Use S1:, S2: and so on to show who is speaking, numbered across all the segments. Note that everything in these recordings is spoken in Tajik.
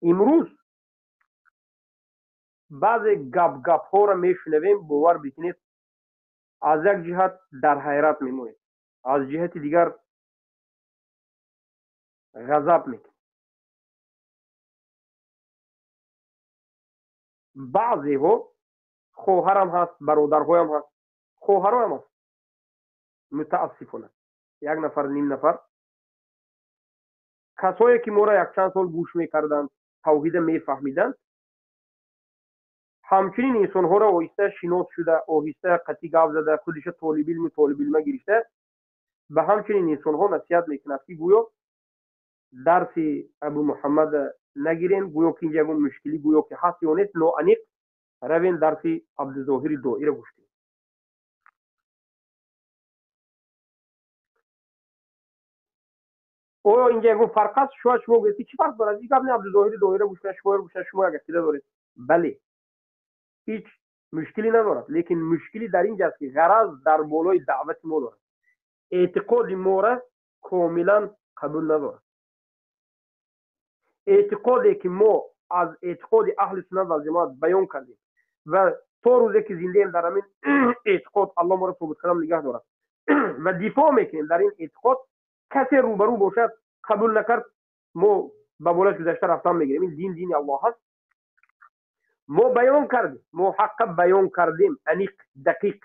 S1: Имрӯз баъзе гап-гапҳоро мешунавем, бовар бикунед, аз як ҷиҳат дар ҳайрат мемонед, аз ҷиҳати дигар ғазаб мекунед. Баъзеҳо хоҳарам ҳаст, бародарҳоям ҳаст, хоҳароям ҳаст, мутаассифона як нафар, ним нафар, касое ки моро якчанд сол гӯш мекарданд, тавҳида мефаҳмиданд, ҳамчунин инсонҳоро оҳиста шинос шуда, оҳиста қатъӣ гап зада, худиша толибилму толибилма гирифта, ба ҳамчунин инсонҳо насиҳат мекунад, ки гӯё дарси Абу Муҳаммад нагирем, гӯё ки инҷа ягон мушкилӣ гӯё ки ҳаст ё нест, ноаниқ равем дарси Абдузоҳири Доира гӯш кунем. Оё инҷа ягон фарқ аст? Шояд шумо гӯед, ки чӣ фарқ дорад? Ин гап не, Абдузоҳири Доира гӯш кунад, шумо гӯш кунад, шумо як ақида доред. Бале, ҳеҷ мушкилӣ надорад, лекин мушкилӣ дар инҷа аст, ки ғараз дар болои даъвати мо дорад, эътиқоди моро комилан қабул надорад. Эътиқоде ки мо аз эътиқоди аҳли суннат вал ҷамоат баён кардем ва то рӯзе ки зиндаем дар ҳамин эътиқод Аллоҳ моро собитқадам нигаҳ дорад ва дифоъ мекунем дар ин эътиқод, касе рӯбарӯ бошад қабул накард, мо ба болаш гузашта рафтан мегирем. Ин дин дини Аллоҳ аст. Мо баён кардем, мо ҳаққа баён кардем, аниқ, дақиқ.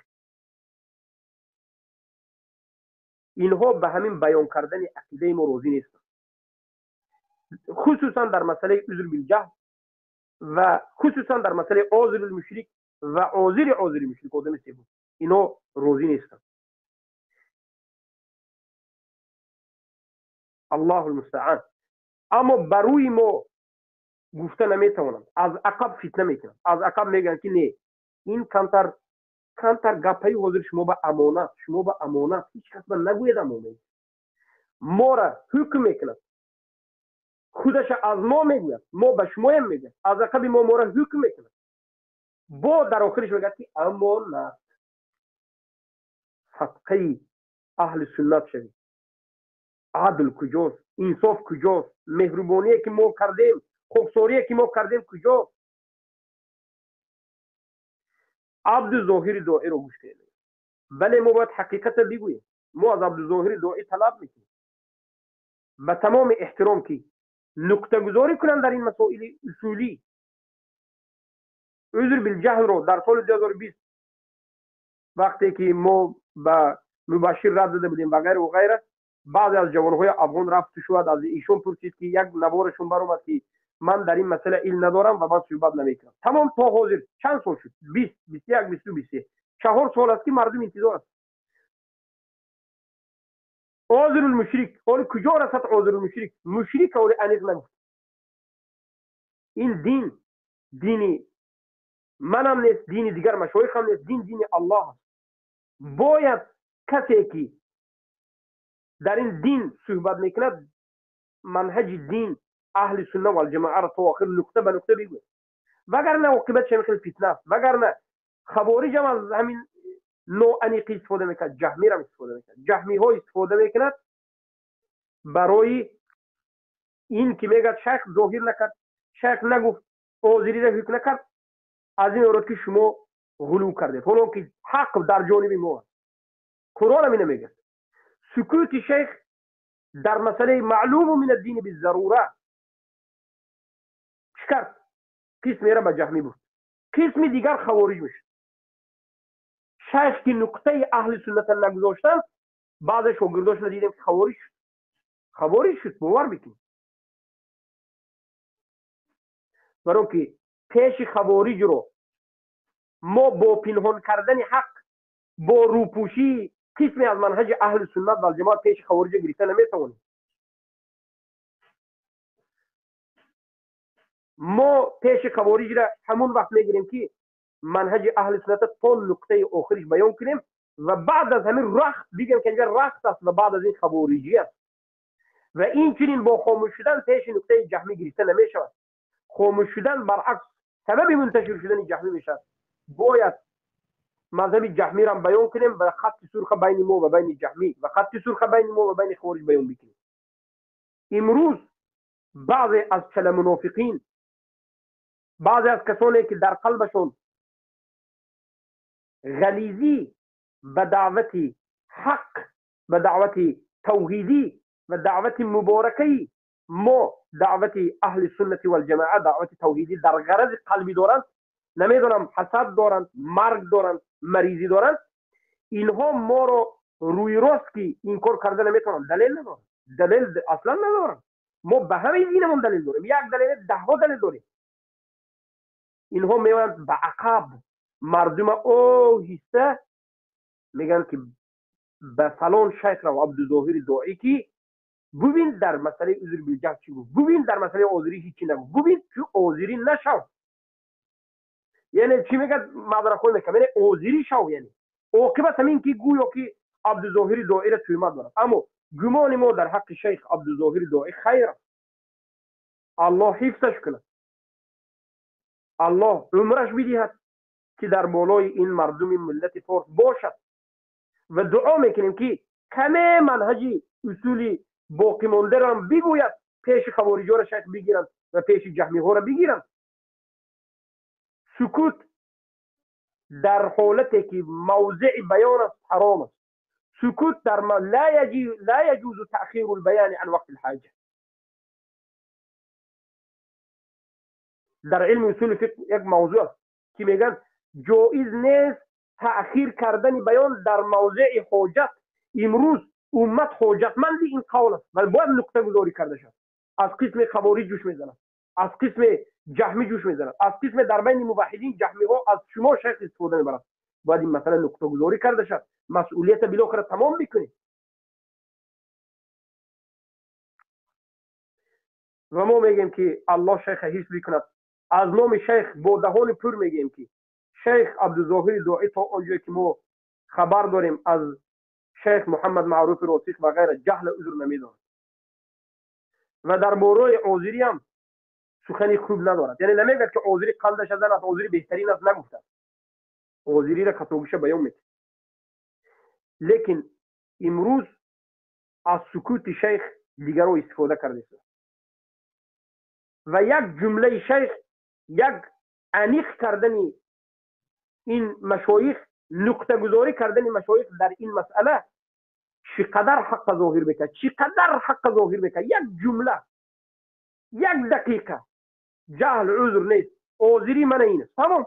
S1: Инҳо ба ҳамин баён кардани ақидаи мо розӣ нестанд, хусусан дар масъалаи узр билҷаҳл ва хусусан дар масъалаи озири мушрик ва озири озири мушрик, одами севум, инҳо розӣ нестанд. Аллоҳу лмустаан. Аммо ба рӯи мо гуфта наметавонанд, аз ақаб фитна мекунанд, аз ақаб мегӯянд, ки не, ин камтар камтар гапҳои ҳозир шумо ба амонат, шумо ба амонат, ҳеҷ кас ба нагӯяд амонат. Мора ҳукм мекунад, худаша аз мо мегӯяд, мо ба шумоям мегӯяд, аз ақаби мо мора ҳукм мекунад, бо дар охириш мегӯяд, ки амонат. Садқаи аҳли суннат шавед. Адл куҷост? Инсоф куҷост? Меҳрубоние ки мо кардем, хоксорие ки мо кардем куҷост? Абдузоҳири Доиро гӯш кунед. Бале, мо бояд ҳақиқатро бигӯем. Мо аз Абдузоҳири Доӣ талаб мекунем ба тамоми эҳтиром, ки нуқтагузорӣ кунанд дар ин масоили усулӣ. Узр билҷаҳлро дар соли 2020 вақте ки мо ба Мубашир рад зада будем ва ғайра ва ғайра, баъзе аз ҷавонҳои афғон рафту шуд, аз эшон пурсид, ки як наворашон баромад, ки ман дар ин масъала илм надорам ва ман суҳбат намекунам. Тамом то ҳозир чанд сол шуд? 20, 21, 22, 23, 4 сол аст, ки мардум интизор аст. Озирулмушрик ҳоли куҷо расад? Озирулмушрик, мушрик ҳоли аниқ нагуфт. Ин дин дини манам нест, дини дигар машоихам нест, дин дини Аллоҳ аст. Бояд касе ки дар ин дин суҳбат мекунад, манҳаҷи дин аҳли сунна валҷамоаро то охир нуқта ба нуқта бигӯяд, вагарна оқибатш ҳамин хел фитна аст. Вагарна хавориҷам аз ҳамин ноаниқӣ истифода мекунад, ҷаҳмирам истифода мекунад, ҷаҳмиҳо истифода мекунад барои ин ки мегӯяд, шайх зоҳир накард, шайх нагуфт, озириро ҳукм накард, аз ин орад, ки шумо ғулув кардед, ҳоло ки ҳақ дар ҷониби мо аст. Қуръон ҳам ина мегӯяд. Сукути шайх дар масъалаи маълуму мин аддини бизарура чӣ кард? Қисмеро ба ҷаҳмӣ бурд, қисми дигар хавориҷ мешуд. Шайх ки нуқтаи аҳли сунната нагузоштанд, баъзе шогирдошона дидем, ки хавориҷ шуд, хавориҷ шуд, бовар бикунед. Баро ки пеши хавориҷро мо бо пинҳон кардани ҳақ, бо рӯпӯшии қисме аз манҳаҷи аҳли суннат валҷамоат пеши хавориҷа гирифта наметавонем. Мо пеши хавориҷра ҳамон вақт мегирем, ки манҳаҷи аҳли сунната то нуқтаи охириш баён кунем ва баъд аз ҳамин рахт бигем, ки инҷа рахт аст ва баъд аз ин хавориҷӣ аст. Ва инчунин бо хомӯш шудан пеши нуқтаи ҷаҳмӣ гирифта намешавад. Хомӯш шудан баръакс сабаби мунташир шудани ҷаҳмӣ мешавад. Бояд мазҳаби ҷаҳмиро баён кунем ва хатти сурха байни мо ва байни ҷаҳмӣ ва хатти сурха байни мо ва байни хавориҷ баён бикунем. Имрӯз баъзе аз чаламунофиқин Баъзе аз касоне ки дар қалбашон ғализӣ ба даъвати ҳақ, ба даъвати тавҳидӣ ва даъвати муборакаи мо, даъвати аҳли суннати валҷамоа, даъвати тавҳидӣ дар ғарази қалбӣ доранд, намедонам ҳасад доранд, марг доранд, маризӣ доранд, инҳо моро рӯи рост ки инкор карда наметавонанд, далел надоранд, далел аслан надоранд. Мо ба ҳамаи динамон далел дорем, як далел, даҳҳо далел дорем. Инҳо меоянд ба ақаб, мардума оҳиста мегӯянд ки ба фалон шайх рав, Абдузоҳири Доӣ, ки бубин дар масъалаи узр билҷаҳл чӣ гуфт, бубин дар масъалаи озирӣ ҳеҷ нагуфт, бубин ки озирӣ нашав. Яъне чӣ мегӯяд? Маъзаратхоҳӣ мекунад, яъне озирӣ шав. Яъне оқибат ҳамин ки гӯё ки Абдузоҳири Доиро туҳмат дорад. Аммо гумони мо дар ҳаққи шайх Абдузоҳири Доӣ хайр аст. Аллоҳ ҳифзаш кунад, Аллоҳ умраш бидиҳад ки дар болои ин мардуми миллати форс бошад ва дуо мекунем ки каме манҳаҷи усули боқимондаро бигӯяд, пеши хавориҷоро шайх бигиранд ва пеши ҷаҳмиҳоро бигиранд. Сукут дар ҳолате ки мавзеи баён аст ҳаром аст. Сукут дар ла яҷузу таъхиру лбаяни ан вақти лҳоҷа. Дар илми усули фиқҳ як мавзӯъ аст ки мегӯянд ҷоиз нест таъхир кардани баён дар мавзеи ҳоҷат. Имрӯз уммат ҳоҷатманди ин қавл аст ва бояд нуқтагузорӣ карда шавад. Аз қисми хавориҷ ҷӯш мезанад, аз қисми ҷаҳмӣ ҷӯш мезанад, аз қисми дар байни муваҳҳидин ҷаҳмиҳо аз шумо шайх истифода мебарад. Бояд ин масъала нуқтагузорӣ карда шавад, масъулията билохира тамом бикунед. Ва мо мегӯем ки Аллоҳ шайха ҳифз бикунад. Аз номи шайх бо даҳони пур мегӯем ки шайх Абдузоҳири Доӣ то он ҷое ки мо хабар дорем аз шайх Муҳаммад Маъруфи Росих ва ғайра ҷаҳла узр намедонад ва дар бораи озирӣ ҳам сухани хуб надорад. Яъне намегӯяд ки озирӣ қандаш зан аст, озирӣ беҳтарин аст, нагуфтааст. Озириро хатогиша баён мекунад. Лекин имрӯз аз сукути шайх дигарро истифода кардааст ва як ҷумлаи шайх, як аниқ кардани ин машоих, нуқтагузорӣ кардани машоих дар ин масъала чӣ қадар ҳаққа зоҳир мекард, чӣ қадар ҳаққа зоҳир мекард. Як ҷумла, як дақиқа, ҷаҳл узр нест, озирӣ мана ин аст, тамом.